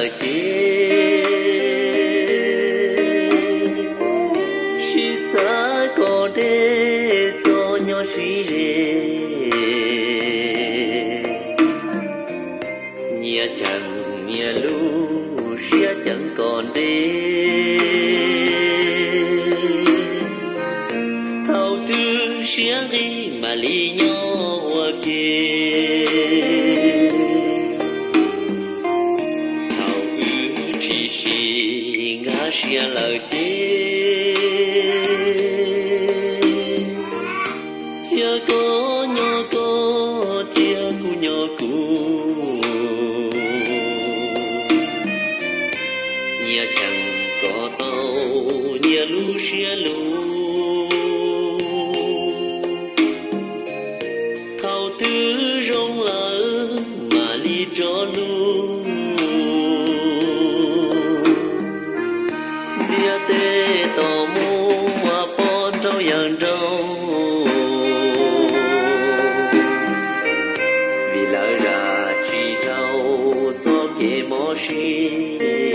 Ces sib txawv kom deb txog nyob sib ze, nyias cheem nyias lub siab ceev kom deb. Thaum twg siab nqig mam li nyob ua ke. Thaum wb tsis sib nkag siab lawm ces, cia koj nyob koj, cia kuv nyob kuv. Nyias cheem kom tau nyias lub siab lug. Thaum twg zoo lawm mam li rov lug. Ntiaj teb tau muaj pob nrauj yawg nraug, vim lawv zam tsis dhau txoj kev mob siab.